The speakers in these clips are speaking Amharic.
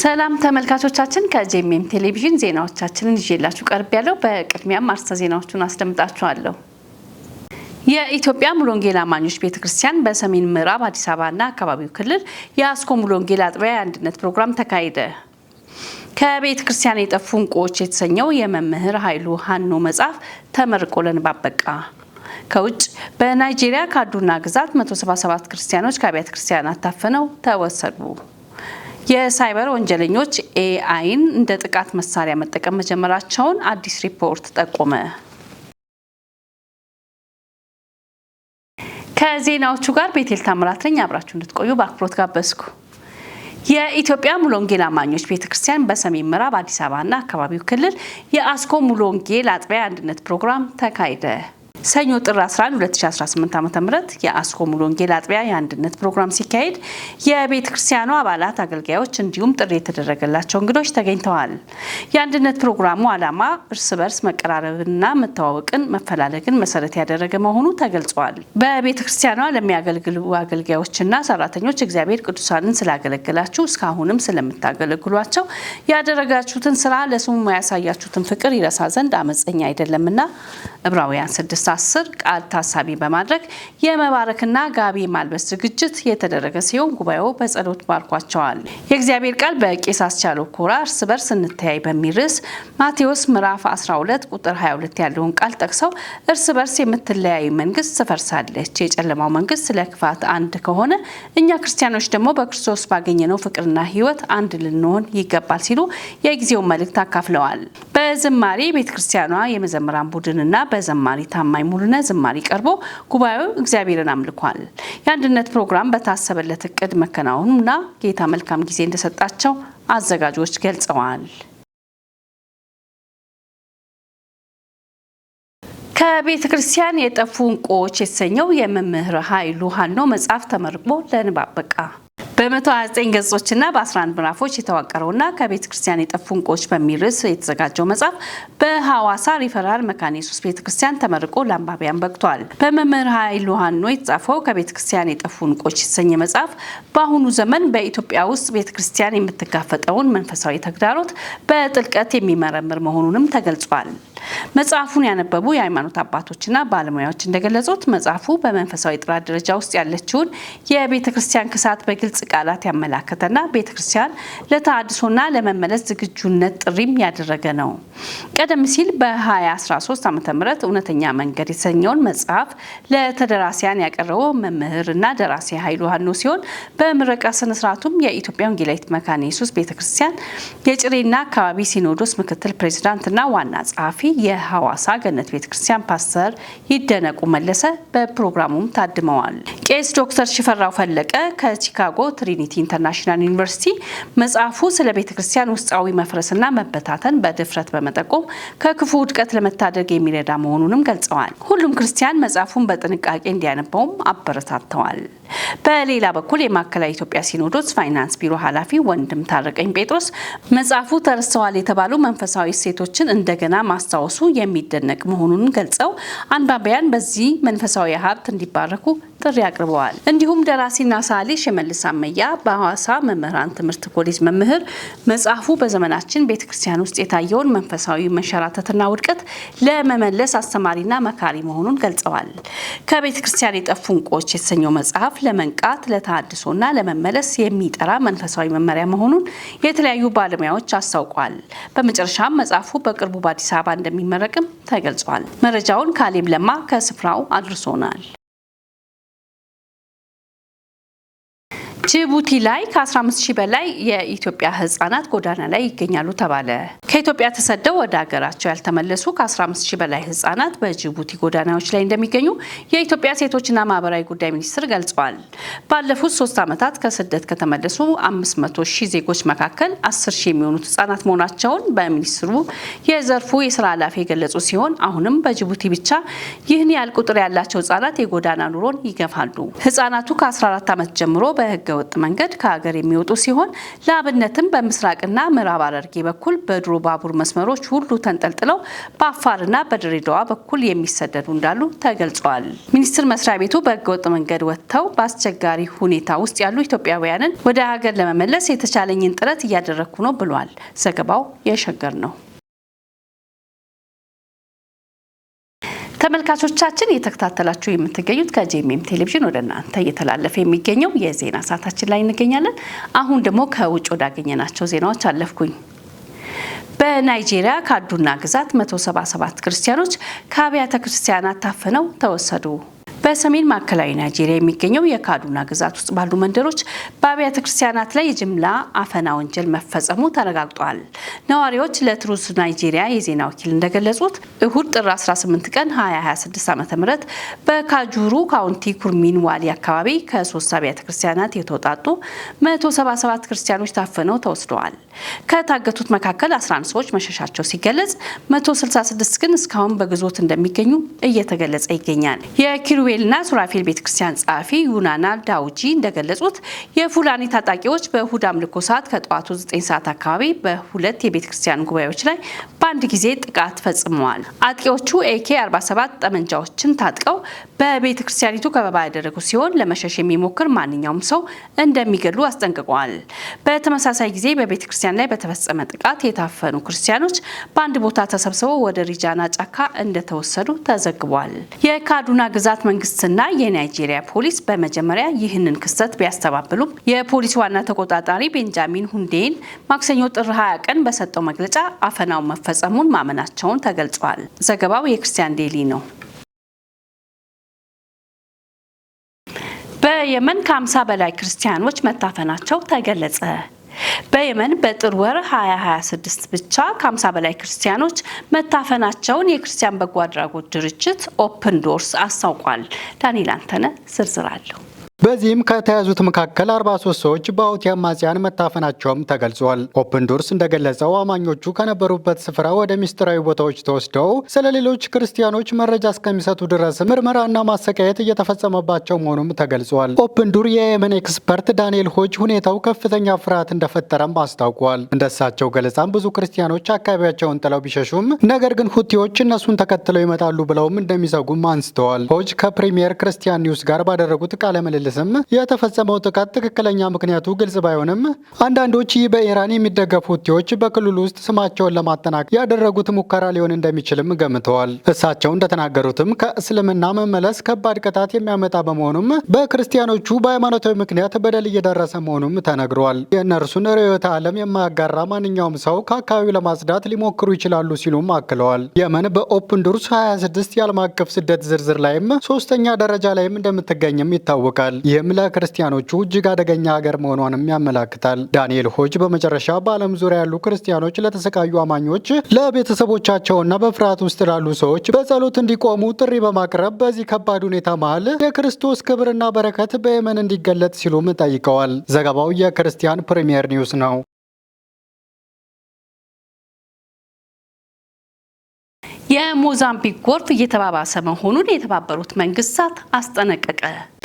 ሰላም ተመልካቾቻችን፣ ከጄኤምኤም ቴሌቪዥን ዜናዎቻችንን ይዤላችሁ ቀርቤያለሁ። በቅድሚያም አርዕስተ ዜናዎቹን አስደምጣችኋለሁ። የኢትዮጵያ ሙሉ ወንጌል አማኞች ቤተክርስቲያን በሰሜን ምዕራብ አዲስ አበባና አካባቢው ክልል የአስኮ ሙሉ ወንጌል አጥቢያ የአንድነት ፕሮግራም ተካሄደ። ከቤተ ክርስቲያን የጠፉ ዕንቁዎች የተሰኘው የመምህር ኃይሉ ሀኖ መጽሐፍ ተመርቆ ለንባብ በቃ። ከውጭ በናይጄሪያ ካዱና ግዛት 177 ክርስቲያኖች ከአብያተ ክርስቲያናት ታፍነው ተወሰዱ። የሳይበር ወንጀለኞች AI ን እንደ ጥቃት መሳሪያ መጠቀም መጀመራቸውን አዲስ ሪፖርት ጠቆመ። ከዜናዎቹ ጋር ቤቴል ታምራት ነኝ። አብራችሁ እንድትቆዩ በአክብሮት ጋበዝኩ። የኢትዮጵያ ሙሉ ወንጌል አማኞች ቤተክርስቲያን በሰሜን ምዕራብ አዲስ አበባና አካባቢው ክልል የአስኮ ሙሉ ወንጌል አጥቢያ አንድነት ፕሮግራም ተካሄደ። ሰኞ ጥር 11 2018 ዓ.ም የአስኮ ሙሉ ወንጌል አጥቢያ የአንድነት ፕሮግራም ሲካሄድ የቤተ ክርስቲያኑ አባላት፣ አገልጋዮች እንዲሁም ጥሪ የተደረገላቸው እንግዶች ተገኝተዋል። የአንድነት ፕሮግራሙ ዓላማ እርስ በርስ መቀራረብንና መተዋወቅን፣ መፈላለግን መሰረት ያደረገ መሆኑ ተገልጿል። በቤተ ክርስቲያኗ ለሚያገለግሉ አገልጋዮችና ሰራተኞች እግዚአብሔር ቅዱሳንን ስላገለገላችሁ እስካሁንም ስለምታገለግሏቸው ያደረጋችሁትን ስራ ለስሙ ያሳያችሁትን ፍቅር ይረሳ ዘንድ አመፀኛ አይደለምና ዕብራውያን 6:10 ቃል ታሳቢ በማድረግ የመባረክና ጋቢ ማልበስ ዝግጅት የተደረገ ሲሆን ጉባኤው በጸሎት ባርኳቸዋል። የእግዚአብሔር ቃል በቄስ አስቻለው ኮራ እርስ በርስ እንተያይ በሚል ርዕስ ማቴዎስ ምዕራፍ 12 ቁጥር 22 ያለውን ቃል ጠቅሰው እርስ በርስ የምትለያይ መንግስት ትፈርሳለች፣ የጨለማው መንግስት ስለ ክፋት አንድ ከሆነ እኛ ክርስቲያኖች ደግሞ በክርስቶስ ባገኘነው ፍቅርና ሕይወት አንድ ልንሆን ይገባል ሲሉ የጊዜውን መልእክት አካፍለዋል። በዝማሬ ቤተክርስቲያኗ የመዘምራን ቡድንና በዘማሪ ታማኝ ሙሉነህ ዝማሬ ቀርቦ ጉባኤው እግዚአብሔርን አምልኳል። የአንድነት ፕሮግራም በታሰበለት እቅድ መከናወኑና ጌታ መልካም ጊዜ እንደሰጣቸው አዘጋጆች ገልጸዋል። ከቤተ ክርስቲያን የጠፉ ዕንቁዎች የተሰኘው የመምህር ኃይሉ ሀኖ መጽሐፍ ተመርቆ ለንባብ በቃ። በ129 ገጾችና በ11 ምዕራፎች የተዋቀረውና ከቤተ ክርስቲያን የጠፉ ዕንቁዎች በሚል ርዕስ የተዘጋጀው መጽሐፍ በሐዋሳ ሪፈራል መካነ ኢየሱስ ቤተ ክርስቲያን ተመርቆ ለአንባቢያን በቅቷል። በመምህር ኃይሉ ሀኖ የተጻፈው ከቤተ ክርስቲያን የጠፉ ዕንቁዎች የተሰኘ መጽሐፍ በአሁኑ ዘመን በኢትዮጵያ ውስጥ ቤተ ክርስቲያን የምትጋፈጠውን መንፈሳዊ ተግዳሮት በጥልቀት የሚመረምር መሆኑንም ተገልጿል። መጽሐፉን ያነበቡ የሃይማኖት አባቶችና ባለሙያዎች እንደገለጹት መጽሐፉ በመንፈሳዊ ጥራት ደረጃ ውስጥ ያለችውን የቤተ ክርስቲያን ክሳት በግልጽ ቃላት ያመላከተና ቤተ ክርስቲያን ለተሃድሶና ለመመለስ ዝግጁነት ጥሪም ያደረገ ነው። ቀደም ሲል በ2013 ዓ.ም እውነተኛ መንገድ የተሰኘውን መጽሐፍ ለተደራሲያን ያቀረበው መምህርና ደራሲ ኃይሉ ሀኖ ሲሆን በምረቃ ስነስርዓቱም የኢትዮጵያ ወንጌላዊት መካነ ኢየሱስ ቤተ ክርስቲያን የጭሬና አካባቢ ሲኖዶስ ምክትል ፕሬዚዳንትና ዋና ጸሐፊ የሐዋሳ ገነት ቤተክርስቲያን ፓስተር ይደነቁ መለሰ በፕሮግራሙም ታድመዋል። ቄስ ዶክተር ሽፈራው ፈለቀ ከቺካጎ ትሪኒቲ ኢንተርናሽናል ዩኒቨርሲቲ መጽሐፉ ስለ ቤተክርስቲያን ውስጣዊ መፍረስና መበታተን በድፍረት በመጠቆም ከክፉ ውድቀት ለመታደግ የሚረዳ መሆኑንም ገልጸዋል። ሁሉም ክርስቲያን መጽሐፉን በጥንቃቄ እንዲያነበውም አበረታተዋል። በሌላ በኩል የማዕከላዊ ኢትዮጵያ ሲኖዶስ ፋይናንስ ቢሮ ኃላፊ ወንድም ታረቀኝ ጴጥሮስ መጽሐፉ ተረስተዋል የተባሉ መንፈሳዊ እሴቶችን እንደገና ማስታወሱ የሚደነቅ መሆኑን ገልጸው አንባቢያን በዚህ መንፈሳዊ ሀብት እንዲባረኩ ጥሪ አቅርበዋል። እንዲሁም ደራሲና ሰዓሊ ሽመልስ አመያ በሐዋሳ መምህራን ትምህርት ኮሌጅ መምህር መጽሐፉ በዘመናችን ቤተክርስቲያን ውስጥ የታየውን መንፈሳዊ መንሸራተትና ውድቀት ለመመለስ አስተማሪና መካሪ መሆኑን ገልጸዋል። ከቤተክርስቲያን የጠፉ ዕንቁዎች የተሰኘው መጽሐፍ ለመንቃት ለተሃድሶና ለመመለስ የሚጠራ መንፈሳዊ መመሪያ መሆኑን የተለያዩ ባለሙያዎች አስታውቋል። በመጨረሻም መጽሐፉ በቅርቡ በአዲስ አበባ እንደሚመረቅም ተገልጿል። መረጃውን ካሌብ ለማ ከስፍራው አድርሶናል። ጅቡቲ ላይ ከ15 ሺህ በላይ የኢትዮጵያ ህጻናት ጎዳና ላይ ይገኛሉ ተባለ። ከኢትዮጵያ ተሰደው ወደ ሀገራቸው ያልተመለሱ ከ15 ሺህ በላይ ህጻናት በጅቡቲ ጎዳናዎች ላይ እንደሚገኙ የኢትዮጵያ ሴቶችና ማህበራዊ ጉዳይ ሚኒስትር ገልጸዋል። ባለፉት 3 ዓመታት ከስደት ከተመለሱ 500 ሺህ ዜጎች መካከል 10 ሺህ የሚሆኑት ህጻናት መሆናቸውን በሚኒስትሩ የዘርፉ የስራ ኃላፊ የገለጹ ሲሆን አሁንም በጅቡቲ ብቻ ይህን ያህል ቁጥር ያላቸው ህጻናት የጎዳና ኑሮን ይገፋሉ። ህጻናቱ ከ14 ዓመት ጀምሮ በህገ በህገወጥ መንገድ ከሀገር የሚወጡ ሲሆን፣ ለአብነትም በምስራቅና ምዕራብ ሐረርጌ በኩል በድሮ ባቡር መስመሮች ሁሉ ተንጠልጥለው በአፋርና በድሬዳዋ በኩል የሚሰደዱ እንዳሉ ተገልጿል። ሚኒስቴር መስሪያ ቤቱ በህገወጥ መንገድ ወጥተው በአስቸጋሪ ሁኔታ ውስጥ ያሉ ኢትዮጵያውያንን ወደ ሀገር ለመመለስ የተቻለኝን ጥረት እያደረግኩ ነው ብሏል። ዘገባው የሸገር ነው። ተመልካቾቻችን፣ እየተከታተላችሁ የምትገኙት ከጄኤምኤም ቴሌቪዥን ወደ እናንተ እየተላለፈ የሚገኘው የዜና ሰዓታችን ላይ እንገኛለን። አሁን ደግሞ ከውጭ ወዳገኘናቸው ዜናዎች አለፍኩኝ። በናይጄሪያ ካዱና ግዛት 177 ክርስቲያኖች ከአብያተ ክርስቲያናት ታፍነው ተወሰዱ። በሰሜን ማዕከላዊ ናይጄሪያ የሚገኘው የካዱና ግዛት ውስጥ ባሉ መንደሮች በአብያተ ክርስቲያናት ላይ የጅምላ አፈና ወንጀል መፈጸሙ ተረጋግጧል። ነዋሪዎች ለትሩዝ ናይጄሪያ የዜና ወኪል እንደገለጹት እሁድ ጥር 18 ቀን 2026 ዓ.ም በካጁሩ ካውንቲ ኩርሚን ዋሊ አካባቢ ከሶስት አብያተ ክርስቲያናት የተውጣጡ 177 ክርስቲያኖች ታፍነው ተወስደዋል። ከታገቱት መካከል 11 ሰዎች መሸሻቸው ሲገለጽ፣ 166 ግን እስካሁን በግዞት እንደሚገኙ እየተገለጸ ይገኛል። የኪሩቤልና ሱራፌል ቤተክርስቲያን ጸሐፊ ዩናና ዳውጂ እንደገለጹት የፉላኒ ታጣቂዎች በእሁድ አምልኮ ሰዓት ከጠዋቱ 9 ሰዓት አካባቢ በሁለት የቤተክርስቲያን ጉባኤዎች ላይ በአንድ ጊዜ ጥቃት ፈጽመዋል። አጥቂዎቹ ኤኬ 47 ጠመንጃዎችን ታጥቀው በቤተ ክርስቲያኒቱ ከበባ ያደረጉ ሲሆን፣ ለመሸሽ የሚሞክር ማንኛውም ሰው እንደሚገድሉ አስጠንቅቀዋል። በተመሳሳይ ጊዜ በቤተ ክርስቲያን ላይ በተፈጸመ ጥቃት የታፈኑ ክርስቲያኖች በአንድ ቦታ ተሰብስበው ወደ ሪጃና ጫካ እንደተወሰዱ ተዘግቧል። የካዱና ግዛት መንግስትና የናይጄሪያ ፖሊስ በመጀመሪያ ይህንን ክስተት ቢያስተባብሉም፣ የፖሊስ ዋና ተቆጣጣሪ ቤንጃሚን ሁንዴን ማክሰኞ ጥር 20 ቀን በሰጠው መግለጫ አፈናው መፈጸሙን ማመናቸውን ተገልጿል። ዘገባው የክርስቲያን ዴሊ ነው። በየመን ከ50 በላይ ክርስቲያኖች መታፈናቸው ተገለጸ። በየመን በጥር ወር 2026 ብቻ ከ50 በላይ ክርስቲያኖች መታፈናቸውን የክርስቲያን በጎ አድራጎት ድርጅት ኦፕን ዶርስ አስታውቋል። ዳንኤል አንተነ ዝርዝር አለው። በዚህም ከተያዙት መካከል 43 ሰዎች በሁቲ አማጽያን መታፈናቸውም ተገልጿል። ኦፕን ዶርስ እንደገለጸው አማኞቹ ከነበሩበት ስፍራ ወደ ሚስጥራዊ ቦታዎች ተወስደው ስለ ሌሎች ክርስቲያኖች መረጃ እስከሚሰጡ ድረስ ምርመራና ማሰቃየት እየተፈጸመባቸው መሆኑም ተገልጿል። ኦፕን ዶር የየመን ኤክስፐርት ዳንኤል ሆጅ ሁኔታው ከፍተኛ ፍርሃት እንደፈጠረም አስታውቋል። እንደሳቸው ገለጻም ብዙ ክርስቲያኖች አካባቢያቸውን ጥለው ቢሸሹም ነገር ግን ሁቲዎች እነሱን ተከትለው ይመጣሉ ብለውም እንደሚሰጉም አንስተዋል። ሆጅ ከፕሪሚየር ክርስቲያን ኒውስ ጋር ባደረጉት ቃለ ምልልስም የተፈጸመው ጥቃት ትክክለኛ ምክንያቱ ግልጽ ባይሆንም፣ አንዳንዶች ይህ በኢራን የሚደገፉ ሁቲዎች በክልሉ ውስጥ ስማቸውን ለማጠናከር ያደረጉት ሙከራ ሊሆን እንደሚችልም ገምተዋል። እሳቸው እንደተናገሩትም ከእስልምና መመለስ ከባድ ቅጣት የሚያመጣ በመሆኑም በክርስቲያኖቹ በሃይማኖታዊ ምክንያት በደል እየደረሰ መሆኑም ተነግሯል። የእነርሱን ርዕዮተ ዓለም የማያጋራ ማንኛውም ሰው ከአካባቢው ለማጽዳት ሊሞክሩ ይችላሉ ሲሉም አክለዋል። የመን በኦፕን ዶርስ 26 የዓለም አቀፍ ስደት ዝርዝር ላይም ሶስተኛ ደረጃ ላይም እንደምትገኝም ይታወቃል። ይህም ለክርስቲያኖቹ እጅግ አደገኛ ሀገር መሆኗንም ያመላክታል። ዳንኤል ሆጅ በመጨረሻ በዓለም ዙሪያ ያሉ ክርስቲያኖች ለተሰቃዩ አማኞች፣ ለቤተሰቦቻቸውና በፍርሃት ውስጥ ላሉ ሰዎች በጸሎት እንዲቆሙ ጥሪ በማቅረብ በዚህ ከባድ ሁኔታ መሃል የክርስቶስ ክብርና በረከት በየመን እንዲገለጥ ሲሉም ጠይቀዋል። ዘገባው የክርስቲያን ፕሪሚየር ኒውስ ነው። የሞዛምቢክ ጎርፍ እየተባባሰ መሆኑን የተባበሩት መንግስታት አስጠነቀቀ።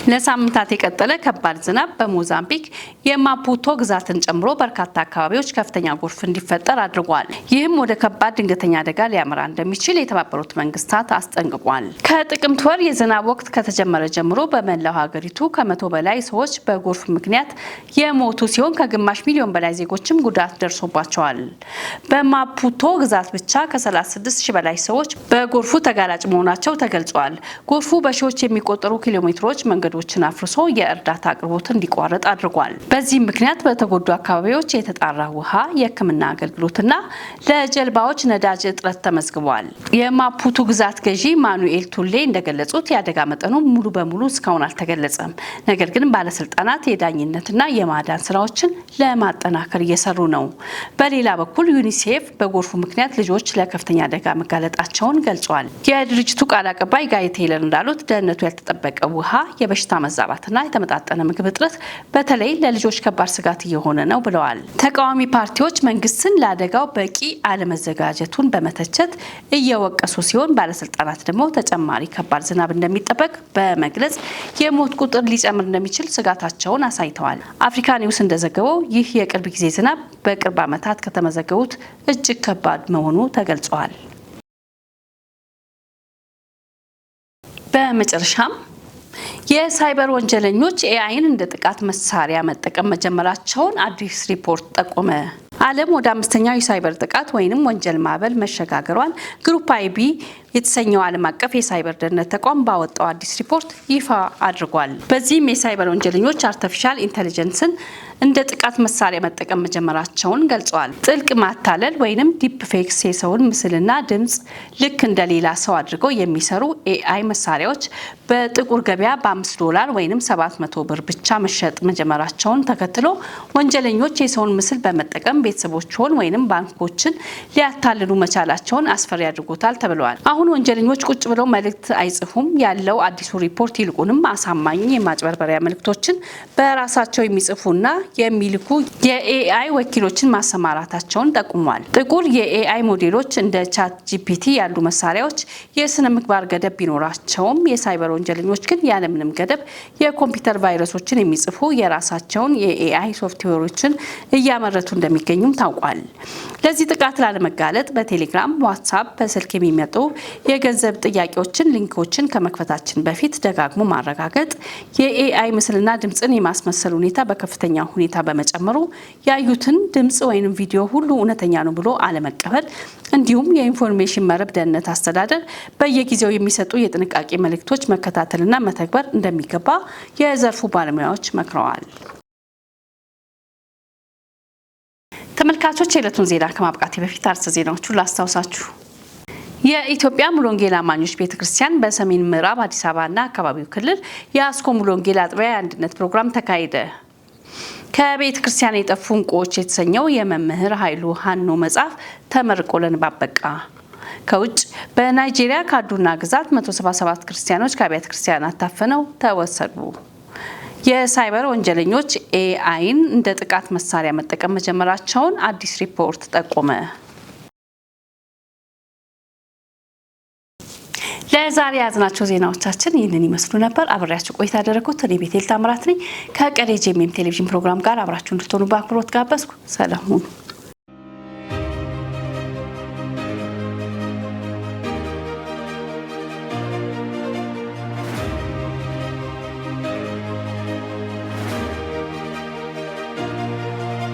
ለሳምንታት የቀጠለ ከባድ ዝናብ በሞዛምቢክ የማፑቶ ግዛትን ጨምሮ በርካታ አካባቢዎች ከፍተኛ ጎርፍ እንዲፈጠር አድርጓል። ይህም ወደ ከባድ ድንገተኛ አደጋ ሊያመራ እንደሚችል የተባበሩት መንግስታት አስጠንቅቋል። ከጥቅምት ወር የዝናብ ወቅት ከተጀመረ ጀምሮ በመላው ሀገሪቱ ከ100 በላይ ሰዎች በጎርፍ ምክንያት የሞቱ ሲሆን፣ ከግማሽ ሚሊዮን በላይ ዜጎችም ጉዳት ደርሶባቸዋል። በማፑቶ ግዛት ብቻ ከ36 ሺህ በላይ ሰዎች በጎርፉ ተጋላጭ መሆናቸው ተገልጿል። ጎርፉ በሺዎች የሚቆጠሩ ኪሎ ሜትሮች መንገዶችን አፍርሶ የእርዳታ አቅርቦት እንዲቋረጥ አድርጓል። በዚህም ምክንያት በተጎዱ አካባቢዎች የተጣራ ውሃ፣ የሕክምና አገልግሎትና ለጀልባዎች ነዳጅ እጥረት ተመዝግቧል። የማፑቱ ግዛት ገዢ ማኑኤል ቱሌ እንደገለጹት የአደጋ መጠኑ ሙሉ በሙሉ እስካሁን አልተገለጸም። ነገር ግን ባለስልጣናት የዳኝነትና የማዳን ስራዎችን ለማጠናከር እየሰሩ ነው። በሌላ በኩል ዩኒሴፍ በጎርፉ ምክንያት ልጆች ለከፍተኛ አደጋ መጋለጣቸውን መጋለጣቸውን ገልጿል። የድርጅቱ ቃል አቀባይ ጋይ ቴይለር እንዳሉት ደህንነቱ ያልተጠበቀ ውሃ፣ የበሽታ መዛባትና የተመጣጠነ ምግብ እጥረት በተለይ ለልጆች ከባድ ስጋት እየሆነ ነው ብለዋል። ተቃዋሚ ፓርቲዎች መንግስትን ለአደጋው በቂ አለመዘጋጀቱን በመተቸት እየወቀሱ ሲሆን፣ ባለስልጣናት ደግሞ ተጨማሪ ከባድ ዝናብ እንደሚጠበቅ በመግለጽ የሞት ቁጥር ሊጨምር እንደሚችል ስጋታቸውን አሳይተዋል። አፍሪካ ኒውስ እንደዘገበው ይህ የቅርብ ጊዜ ዝናብ በቅርብ ዓመታት ከተመዘገቡት እጅግ ከባድ መሆኑ ተገልጿል። በመጨረሻም፣ የሳይበር ወንጀለኞች AI ን እንደ ጥቃት መሳሪያ መጠቀም መጀመራቸውን አዲስ ሪፖርት ጠቆመ። ዓለም ወደ አምስተኛው የሳይበር ጥቃት ወይንም ወንጀል ማዕበል መሸጋገሯን Group IB የተሰኘው ዓለም አቀፍ የሳይበር ደህንነት ተቋም ባወጣው አዲስ ሪፖርት ይፋ አድርጓል። በዚህም የሳይበር ወንጀለኞች artificial intelligence ን እንደ ጥቃት መሳሪያ መጠቀም መጀመራቸውን ገልጸዋል። ጥልቅ ማታለል ወይንም deep fakes፣ የሰውን ምስልና ድምፅ ልክ እንደ ሌላ ሰው አድርገው የሚሰሩ AI መሳሪያዎች በጥቁር ገበያ በ5 ዶላር ወይንም 700 ብር ብቻ መሸጥ መጀመራቸውን ተከትሎ ወንጀለኞች የሰውን ምስል በመጠቀም ቤተሰቦችን ወይንም ባንኮችን ሊያታልሉ መቻላቸውን አስፈሪ አድርጎታል ተብለዋል። አሁን ወንጀለኞች ቁጭ ብለው መልእክት አይጽፉም ያለው አዲሱ ሪፖርት፣ ይልቁንም አሳማኝ የማጭበርበሪያ መልእክቶችን በራሳቸው የሚጽፉና የሚልኩ የ AI ወኪሎችን ማሰማራታቸውን ጠቁሟል። ጥቁር የ AI ሞዴሎች እንደ ChatGPT ያሉ መሳሪያዎች የስነ ምግባር ገደብ ቢኖራቸውም፣ የሳይበር ወንጀለኞች ግን ያለምንም ገደብ የኮምፒውተር ቫይረሶችን የሚጽፉ የራሳቸውን የ AI ሶፍትዌሮችን እያመረቱ እንደሚገኙም ታውቋል። ለዚህ ጥቃት ላለመጋለጥ በቴሌግራም፣ ዋትሳፕ፣ በስልክ የሚመጡ የገንዘብ ጥያቄዎችን ሊንኮችን ከመክፈታችን በፊት ደጋግሞ ማረጋገጥ፣ የ AI ምስልና ድምፅን የማስመሰል ሁኔታ በከፍተኛ ሁኔታ በመጨመሩ ያዩትን ድምፅ ወይም ቪዲዮ ሁሉ እውነተኛ ነው ብሎ አለመቀበል፣ እንዲሁም የኢንፎርሜሽን መረብ ደህንነት አስተዳደር በየጊዜው የሚሰጡ የጥንቃቄ መልእክቶች መከታተልና መተግበር እንደሚገባ የዘርፉ ባለሙያዎች መክረዋል። ተመልካቾች፣ የዕለቱን ዜና ከማብቃቴ በፊት አርዕስተ ዜናዎቹን ላስታውሳችሁ። የኢትዮጵያ ሙሉ ወንጌል አማኞች ቤተ ክርስቲያን በሰሜን ምዕራብ አዲስ አበባና አካባቢው ክልል የአስኮ ሙሉ ወንጌል አጥቢያ የአንድነት ፕሮግራም ተካሄደ። ከቤተ ክርስቲያን የጠፉ እንቁዎች የተሰኘው የመምህር ኃይሉ ሀኖ መጽሐፍ ተመርቆ ለንባብ በቃ። ከውጭ፣ በናይጄሪያ ካዱና ግዛት 177 ክርስቲያኖች ከአብያተ ክርስቲያናት ታፍነው ተወሰዱ። የሳይበር ወንጀለኞች AI ን እንደ ጥቃት መሳሪያ መጠቀም መጀመራቸውን አዲስ ሪፖርት ጠቆመ። ለዛሬ የያዝናቸው ዜናዎቻችን ይህንን ይመስሉ ነበር። አብሬያችሁ ቆይታ ያደረግኩት እኔ ቤቴል ታምራት ነኝ። ከቀሪ ጄኤምኤም ቴሌቪዥን ፕሮግራም ጋር አብራችሁ እንድትሆኑ በአክብሮት ጋበዝኩ። ሰላም ሁኑ።